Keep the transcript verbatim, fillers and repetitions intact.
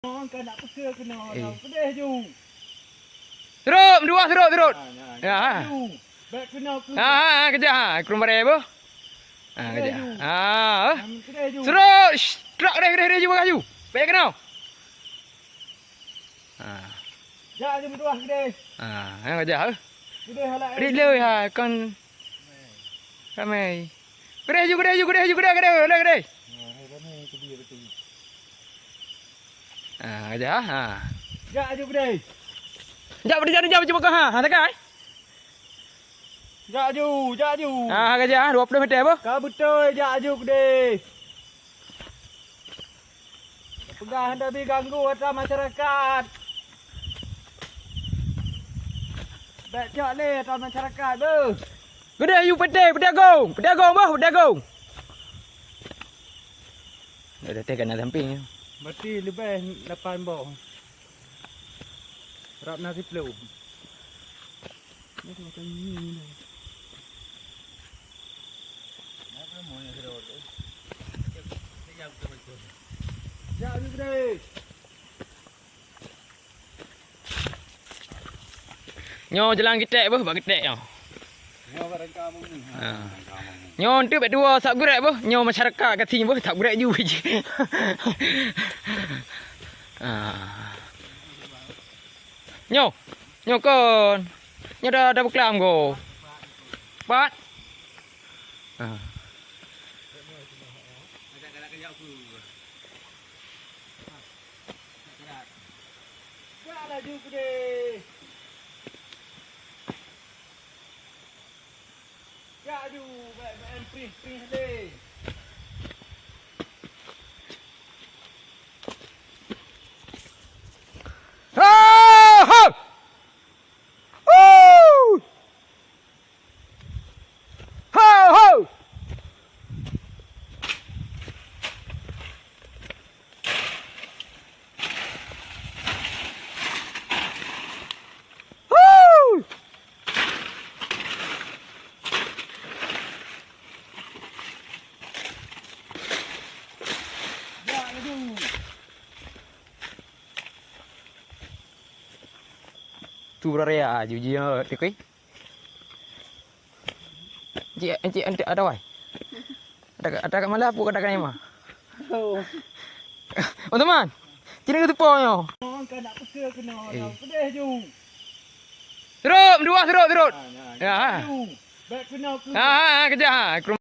Kan nak peukeu keunoe, eh. Pedeh ju. Serot, dua serot, serot. Ha, ha. Ya, ha. Ju. Bèk keunoe keu. Ha, ha, ha, keujah, ha. Keurum baré boh. Ha, keujah. Pedeh ju. Ha, ha. Pedeh ju. Serot, shh, trak, keudeh, keudeh, keudeh ju, bagah ju. Bèk keunoe. Ha. Jak ju meutuah keudeh. Ha, ha, keujah, eh. Keudeh halak. Rit lé, ha, kon ramé. Keudeh ju, keudeh ju, keudeh ju, keudeh, keudeh, keudeh, keudeh. Ah, keujah, ha. Jak ju keudeh. Jak, jak, jak, jak, jak, ha, ha, tekan, eh. Jak ju, jak ju. Ah, keujah, dua puluh meter boh. Ka beutôi, jak ju keudeh. Peugah hana bi ganggu atra masyarakat. Bèk cok lé atra masyarakat, beuh. Keudeh ju peuté, peuté agong, peuté agong, boh, peuté agong. Dah, dah teh ka na samping. Berarti leubeh lapan boh. Rab na siplôh. Jak, Bri. Nyoe jalan geutek beuh, bak geutek nyoe. Nyoe bak rangka bumi. Ha. Rangka bumi. Nyoe eunteuk bak dua sab gurèk beuh, nyoe masyarakat gasien beuh, sab gurèk ju. Ha. Nyoe, nyoe kon. Nyoe dah, dah beuklam go. Pat. Ha. Jak laju keudeh. Jak laju, bèk maén prih-prih lé. Ha, ha! Woo! Ho, ho! Huu! Tu raya juji tikui. Encik, encik, encik, ada wai. Ada, ada kat malam, apa kata kan Ima? Oh. Oh, teman. Cina ke tepo nyo? Eh. Serot, dua serot, serot. Ya, ha. Ha, ha, ha, kejap, ha.